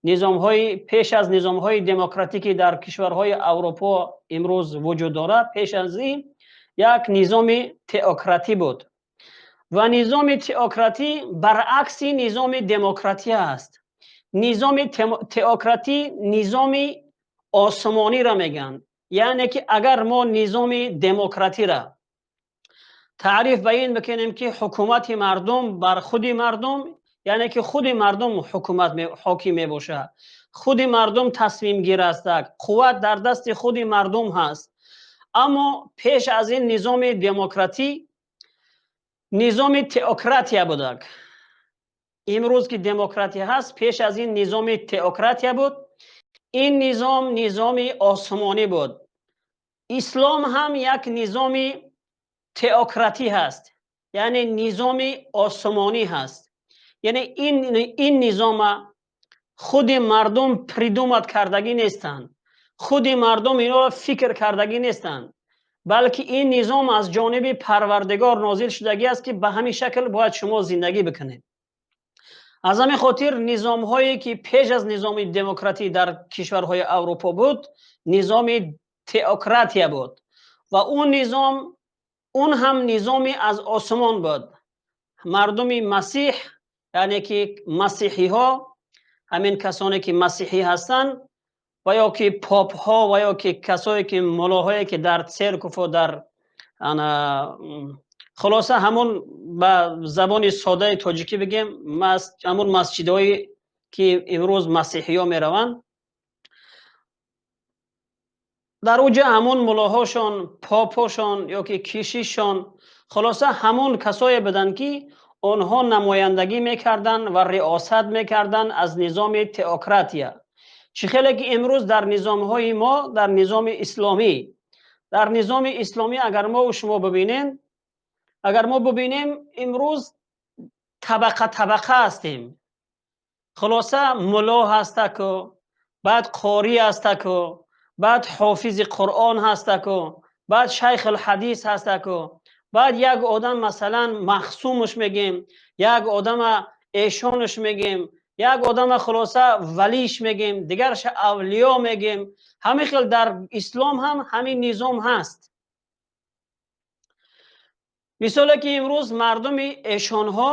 Низомҳои пеш аз низомҳои демократӣ, ки дар кишварҳои Аврупо имрӯз вуҷуд дорад, пеш аз ин як низоми теократӣ буд ва низоми теократӣ баръакси низоми демократӣ аст. Низоми теократӣ низоми осмониро мегӯянд. Яъне ки агар мо низоми демократиро таъриф ба ин бикунем, ки ҳукумати мардум бар худи мардум, яъне ки худи мардум ҳукумат ҳоким мебошад, худи мардум тасмимгир аст, қувват дар дасти худи мардум ҳаст. Аммо пеш аз ин низоми демократӣ низоми теократия будак. Имрӯз ки демократия ҳаст, пеш аз ин низоми теократия буд. Ин низом низоми осмонӣ буд. Ислом ҳам як низоми теократӣ ҳаст, яъне низоми осмонӣ ҳаст. Яъне ин низома худи мардум придумать кардагӣ нестанд, худи мардум инро фикр кардагӣ нестанд, балки ин низом аз ҷониби Парвардигор нозил шудагӣ аст, ки ба ҳамин шакл бояд шумо зиндагӣ бикунед. Аз ҳамин хотир низомҳое ки пеш аз низоми демократӣ дар кишварҳои Аврупо буд, низоми теократия буд ва он низом он ҳам низоми аз осмон буд. Мардуми Масеҳ, яъне ки масеҳиҳо, ҳамин касоне ки масеҳӣ ҳастанд ва ё ки попҳо ва ё ки касое ки мулоҳое ки дар церковь ва дар ана, хулоса, ҳамон ба забони содаи тоҷикӣ бигем, ҳамон масҷидҳое ки имрӯз масеҳиҳо мераванд, дар уҷа ҳамон мулоҳошон, попҳошон ё ки кишишшон, хулоса, ҳамон касое буданд, ки онҳо намояндагӣ мекарданд ва риёсат мекарданд аз низоми теократия. Чӣ хеле ки имрӯз дар низомҳои мо, дар низоми исломӣ, дар низоми исломӣ агар мо шумо бибинем, агар мо бибинем, имрӯз табақа табақа ҳастем. Хулоса, мулло ҳастаку, баъд қорӣ ҳастаку, баъд ҳофизи Қуръон ҳастаку, баъд шайхулҳадис ҳастаку, баъд як одам, масалан, махсумаш мегем, як одама эшонаш мегем, як одама, хулоса, валиш мегем, дигарша авлиё мегем. Ҳамин хел дар ислом ҳам ҳамин низом ҳаст. Мисоле ки имрӯз мардуми эшонҳо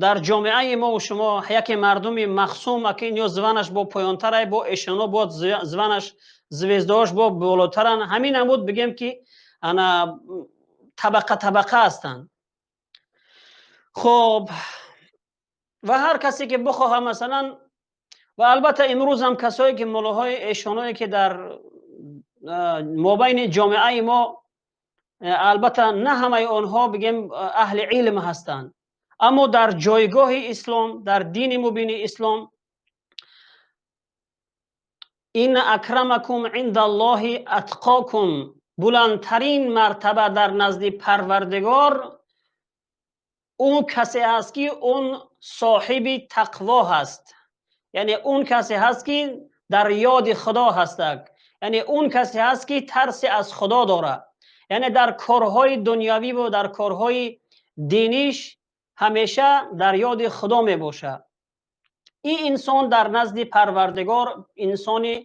дар ҷомеаи мо шумо, яке мардуми махсум, аки ё званаш бо поёнтарай, бо эшонҳо бо званаш, звездаош бо болотаран. Ҳамин намуд бигем, ки ана табақа табақа ҳастанд. Хоб, ва ҳар касе ки бихоҳа, масалан, ва албатта имрӯз ҳам касое ки муллоҳои эшоное ки дар мобайни ҷомеаи мо, албатта на ҳамаи онҳо, бигем, аҳли илм ҳастанд, аммо дар ҷойгоҳи ислом, дар дини мубини ислом, инна акрамакум индаллоҳи атқокум, баландтарин мартаба дар назди Парвардигор он касе ҳаст, ки он соҳиби тақво ҳаст, яъне он касе ҳаст, ки дар ёди Худо ҳастак, яъне он касе ҳаст, ки тарсе аз Худо дорад, яъне дар корҳои дунявӣ ва дар корҳои диниш ҳамеша дар ёди Худо мебошад. Ин инсон дар назди Парвардигор инсони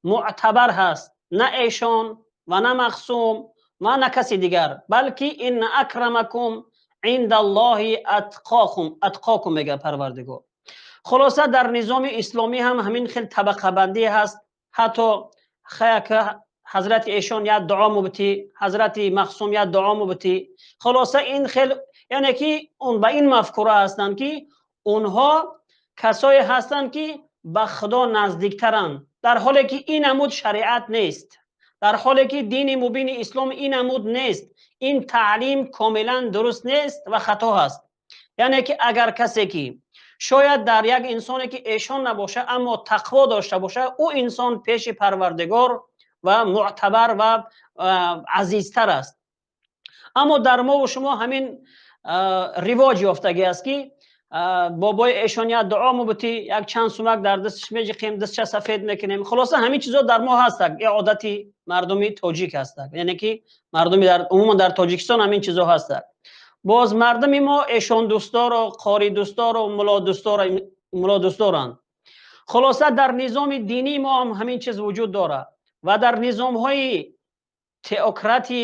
мӯътабар ҳаст, на эшон ва на махсум ва на каси дигар, балки инна акрамакум индаллоҳи атқокум, атқокум мегӯяд Парвардигор. Хулоса, дар низоми исломӣ ҳам ҳамин хел табақабандӣ ҳаст. Ҳатто ҳазрати эшон як дуо мубтӣ, ҳазрати махсум як дуо мубтӣ. Хулоса, ин хел, яъне ки он ба ин мафкура ҳастанд, ки онҳо касое ҳастанд, ки ба Худо наздиктаранд, дар ҳоле ки ин намуд шариат нест, дар ҳоле ки дини мубини ислом ин намуд нест. Ин таълим комилан дуруст нест ва хато ҳаст. Яъне ки агар касе ки шояд дар як инсоне ки эшон набошад, аммо тақво дошта бошад, ӯ инсон пеши Парвардигор ва мӯътабар ва азизтар аст. Аммо дар мову шумо ҳамин ривоҷ ёфтагӣ аст, ки бобои эшон як дуо мубтӣ, як чанд сумак дар дасташ меҷиқем, дастша сафед мекунем. Хулоса, ҳамин чизо дар мо ҳастак, як одати мардуми тоҷик ҳастак, яъне ки мардуми умуман дар Тоҷикистон ҳамин чизо ҳастак. Боз мардуми мо эшондӯстдору қоридӯстдору мулодӯстдоранд. Хулоса, дар низоми динии мо ҳам ҳамин чиз вуҷуд дорад ва дар низомҳои теократӣ,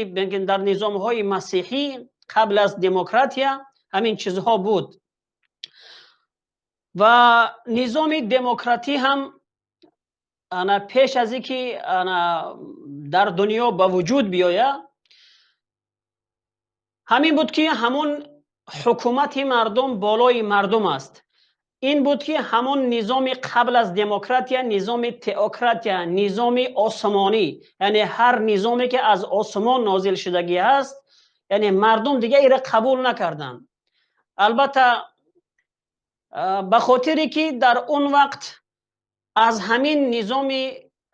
дар низомҳои масеҳӣ қабл аз демократия ҳамин чизҳо буд. Ва низоми демократӣ ҳам ана пеш аз ин ки ана дар дунё ба вуҷуд биёяд, ҳамин буд, ки ҳамон ҳукумати мардум болои мардум аст. Ин буд, ки ҳамон низоми қабл аз демократия, низоми теократия, низоми осмонӣ, яъне ҳар низоме ки аз осмон нозил шудагӣ аст, яъне мардум дигар инро қабул накарданд. Албатта, ба хотире ки дар он вақт аз ҳамин низоми,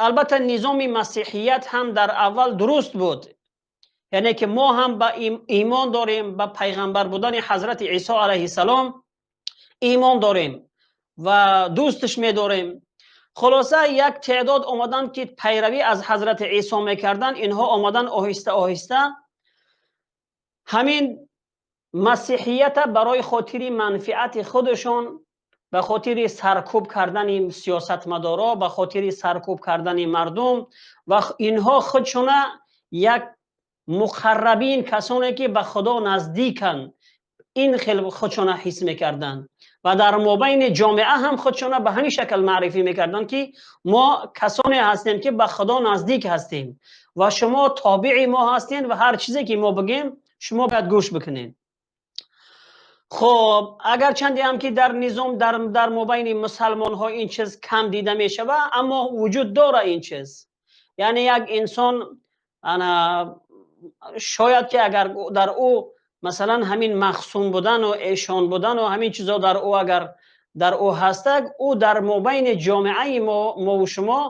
албатта, низоми масеҳият ҳам дар аввал дуруст буд, яъне ки мо ҳам ба имон дорем, ба пайғамбар будани ҳазрати Исо алайҳиссалом имон дорем ва дӯсташ медорем. Хулоса, як теъдод омаданд, ки пайравӣ аз ҳазрати Исо мекарданд. Инҳо омаданд, оҳиста оҳиста ҳамин масеҳията барои хотири манфиати худашон, ба хотири саркӯб кардани сиёсатмадоро, ба хотири саркӯб кардани мардум, ва инҳо худшона як муқаррабин, касоне ки ба Худо наздиканд, ин хел худшона ҳис мекарданд ва дар мобайни ҷомеа ҳам худшона ба ҳамин шакл маърифӣ мекарданд, ки мо касоне ҳастем, ки ба Худо наздик ҳастем, ва шумо тобеи мо ҳастед, ва ҳар чизе ки мо бигем, шумо бояд гӯш бикунед. Хуб, агарчанде ҳам ки дар низом дар мобайни мусалмонҳо ин чиз кам дида мешавад, аммо вуҷуд дорад ин чиз. Яъне як инсон ана шояд ки агар дар ӯ масалан ҳамин махсум будану эшон будану ҳамин чизо дар ӯ агар дар ӯ ҳастак, ӯ дар мобайни ҷомеаи мову шумо,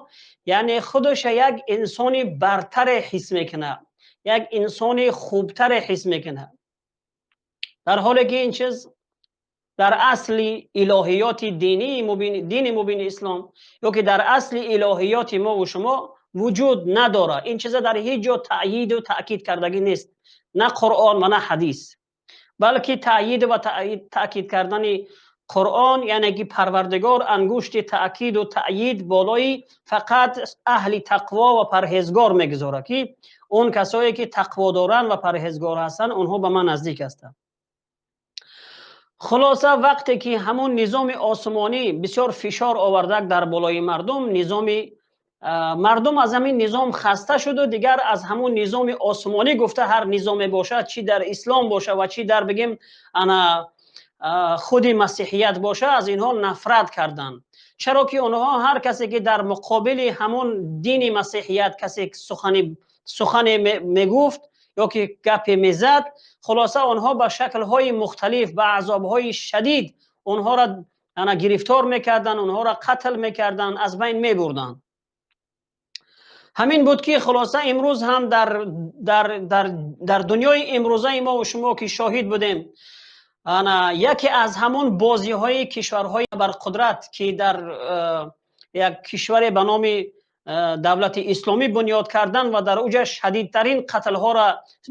яъне худаш як инсони бартаре ҳис мекунад, як инсони хубтаре ҳис мекунад, дар ҳоле ки ин чиз дар асли илоҳиёти динии мубин, дини мубини ислом, ё ки дар асли илоҳиёти мову шумо вуҷуд надорад. Ин чиза дар ҳеҷ ҷо таъйиду таъкид кардагӣ нест, на Қуръон ва на ҳадис, балки таъйид ва таъкид кардани Қуръон, яъне ки Парвардигор ангушти таъкиду таъйид болои фақат аҳли тақво ва парҳезгор мегузорад, ки он касое ки тақво доранд ва парҳезгор ҳастанд, онҳо ба ман наздик ҳастанд. Хулоса, вақте ки ҳамон низоми осмонӣ бисёр фишор овардак дар болои мардум, низоми мардум аз ҳамин низом хаста шуду дигар аз ҳамон низоми осмонӣ гуфта ҳар низоме бошад, чӣ дар ислом боша ва чӣ дар, бигем, ана худи масеҳият боша, аз инҳо нафрат карданд. Чаро ки онҳо ҳар касе ки дар муқобили ҳамон дини масеҳият касе сухане мегуфт ё ки гапе мезад, хулоса, онҳо ба шаклҳои мухталиф, ба азобҳои шадид онҳоро ана гирифтор мекарданд, онҳоро қатл мекарданд, аз байн мебурданд. Ҳамин буд, ки хулоса имрӯз ҳам дар дунёи имрӯзаи мо шумо ки шоҳид будем, ана яке аз ҳамон бозиҳои кишварҳои барқудрат, ки дар як кишваре ба номи Давлати Исломӣ бунёд кардан ва дар уҷа шадидтарин қатлҳоро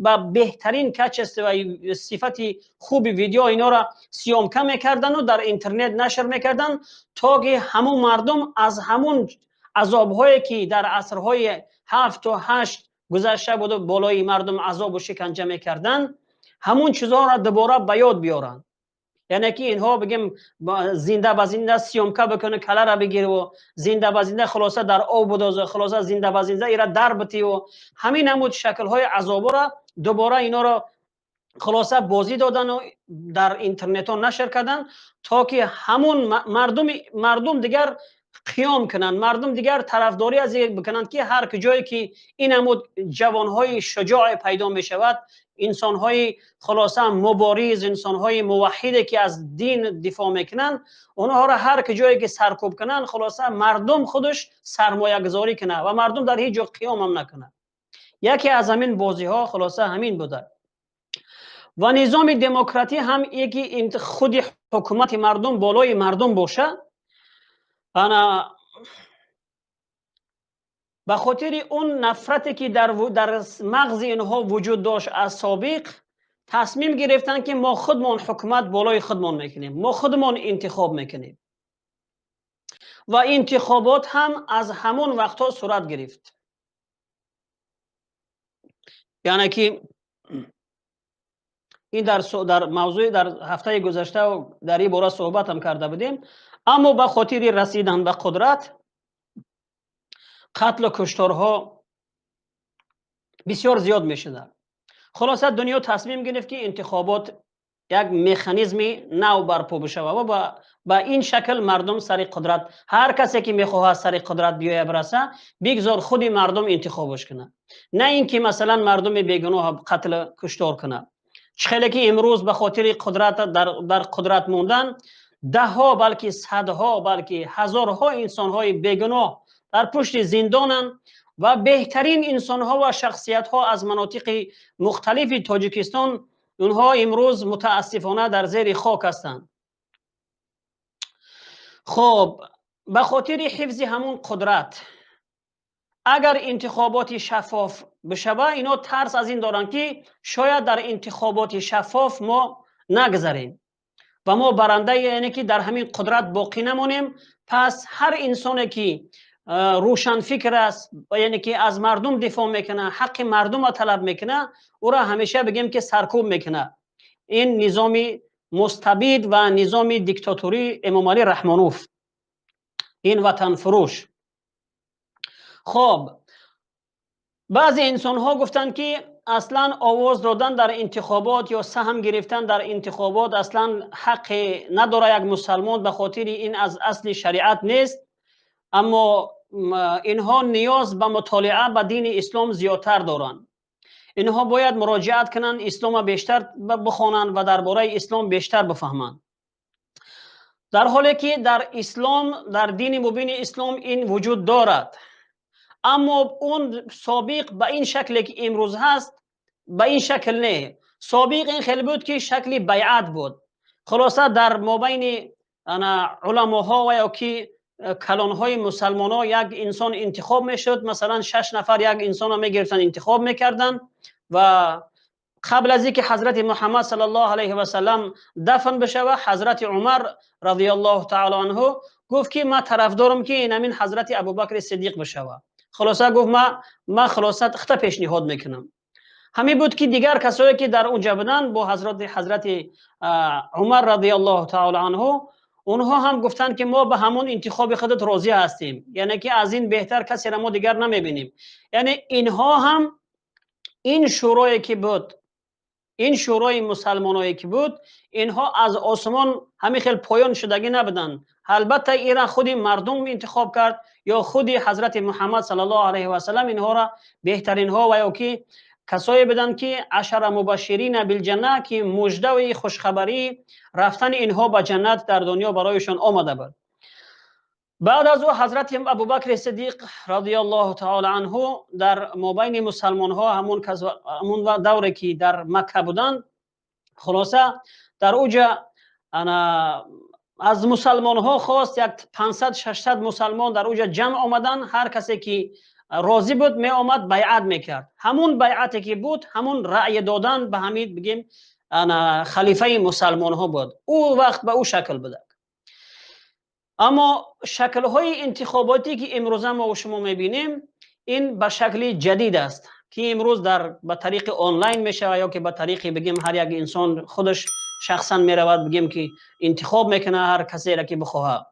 ба беҳтарин качество ва сифати хуби видео инора съёмка мекардану дар интернет нашр мекарданд, то ки ҳамун мардум аз ҳамун азобҳое ки дар асрҳои ҳафту ҳашт гузашта буду болои мардум азобу шиканҷа мекарданд, ҳамун чизҳоро дубора ба ёд биёранд. Яъне ки инҳо, бигем, зинда ба зинда съёмка бикунӣ, калара бигиру зинда ба зинда, хулоса, дар об будозу, хулоса, зинда ба зинда ира дар битиву ҳамин ҳамуд шаклҳои азобора дубора инҳоро, хулоса, бозӣ додану дар интернетҳо нашр карданд, то ки ҳамун мардум дигар қиём кунанд, мардум дигар тарафдорӣ аз ин бикунанд, ки ҳар ҷое ки ин ҳамуд ҷавонҳои шуҷоъе пайдо мешавад, инсонҳои, хулоса, мубориз, инсонҳои муваҳҳиде ки аз дин дифоъ мекунанд, онҳоро ҳар ҷое ки саркӯб кунанд, хулоса, мардум худаш сармоягузорӣ кунад ва мардум дар ҳеҷ ҷо қиёмам накунад. Яке аз ҳамин бозиҳо, хулоса, ҳамин буда. Ва низоми демократӣ ҳам яки худи ҳукумати мардум болои мардум боша, ана ба хотири он нафрате ки дар мағзи инҳо вуҷуд дошт аз собиқ, тасмим гирифтанд, ки мо худмон ҳукумат болои худмон мекунем, мо худмон интихоб мекунем. Ва интихобот ҳам аз ҳамон вақтҳо сурат гирифт. Яъне ки ин дар мавзӯи дар ҳафтаи гузашта дар ин бора суҳбат ҳам карда будем. Аммо ба хотири расидан ба қудрат қатлу кушторҳо бисёр зиёд мешуданд. Хулоса, дунё тасмим гирифт, ки интихобот як механизми нав барпо бишавад ва ба ин шакл мардум сари қудрат, ҳар касе ки мехоҳад сари қудрат биёяд, бираса, бигзор худи мардум интихобаш кунад, на ин ки масалан мардуми бегуноҳ қатлу куштор кунад. Чӣ хеле ки имрӯз ба хотири қудрат дар қудрат мондан даҳҳо, балки садҳо, балки ҳазорҳо инсонҳои бегуноҳ дар пушти зиндонанд ва беҳтарин инсонҳо ва шахсиятҳо аз манотиқи мухталифи Тоҷикистон, онҳо имрӯз мутаассифона дар зери хок ҳастанд. Хоб, ба хотири ҳифзи ҳамун қудрат, агар интихоботи шаффоф бишава, ино тарс аз ин доранд, ки шояд дар интихоботи шаффоф мо нагзарем ва мо баранда, яъне ки дар ҳамин қудрат боқӣ намонем. Пас ҳар инсоне ки рӯшанфикр аст, яъне ки аз мардум дифоъ мекунад, ҳаққи мардумро талаб мекунад, ӯро ҳамеша бигем ки саркӯб мекунад ин низоми мустабид ва низоми диктатории Эмомалӣ Раҳмонов, ин ватанфурӯш. Хоб, баъзе инсонҳо гуфтанд, ки аслан овоз додан дар интихобот ё саҳм гирифтан дар интихобот аслан ҳаққе надорад як мусалмон, ба хотири ин аз асли шариат нест. Аммо инҳо ниёз ба мутолиа ба дини ислом зиёдтар доранд. Инҳо бояд муроҷиат кунанд, ислома бештар бихонанд ва дар бораи ислом бештар бифаҳманд. Дар ҳоле ки дар ислом, дар дини мубини ислом ин вуҷуд дорад, аммо он собиқ ба ин шакле ки имрӯз ҳаст, ба ин шакл не. Собиқ ин хел буд, ки шакли байъат буд. Хулоса, дар мобайни уламоҳо ва ё ки калонҳои мусалмонҳо як инсон интихоб мешуд. Масалан, шаш нафар як инсонро мегирифтанд, интихоб мекарданд. Ва қабл аз ин ки ҳазрати Муҳаммад саллаллоҳу алайҳи васаллам дафн бишавад, ҳазрати Умар радиаллоҳу таъало анҳу гуфт, ки ман тарафдорам, ки инамин ҳазрати Абубакри Сиддиқ бишавад. Хулоса, гуфт, ма хулоса хата пешниҳод мекунам. Ҳамин буд, ки дигар касое ки дар онҷа буданд бо ҳазрати Умар радиаллоҳу таъало анҳу, онҳо ҳам гуфтанд, ки мо ба ҳамон интихоби худат розӣ ҳастем, яъне ки аз ин беҳтар касеро мо дигар намебинем. Яъне инҳо ҳам, ин шӯрое ки буд, ин шӯрои мусалмоное ки буд, инҳо аз осмон ҳамин хел поён шудагӣ набуданд. Албатта, ира худи мардум интихоб кард ё худи ҳазрати Муҳаммад саллаллоҳу алайҳи васаллам инҳоро беҳтаринҳо ва ё ки касое буданд, ки ашара мубашширина билҷанна, ки муждаи хушхабарии рафтани инҳо ба ҷаннат дар дунё барояшон омада буд. Баъд аз ӯ ҳазрати Абубакри Сиддиқ радиаллоҳу таъала анҳу дар мобайни мусалмонҳо, ҳамун давре ки дар Макка буданд, хулоса, дар уҷа аз мусалмонҳо хост. Як 500-600 мусалмон дар уҷа ҷамъ омаданд. Ҳар касе ки розӣ буд, меомад, байъат мекард. Ҳамун байъате ки буд, ҳамун раъй додан ба ҳамин бигем халифаи мусалмонҳо буд. Ӯ вақт ба ӯ шакл буда. Аммо шаклҳои интихоботӣ ки имрӯза мо шумо мебинем, ин ба шакли ҷадид аст, ки имрӯз дар ба тариқи онлайн мешавад ё ки ба тариқи бигем ҳар як инсон худаш шахсан меравад, бигем ки интихоб мекунад ҳар касеро ки бихоҳад.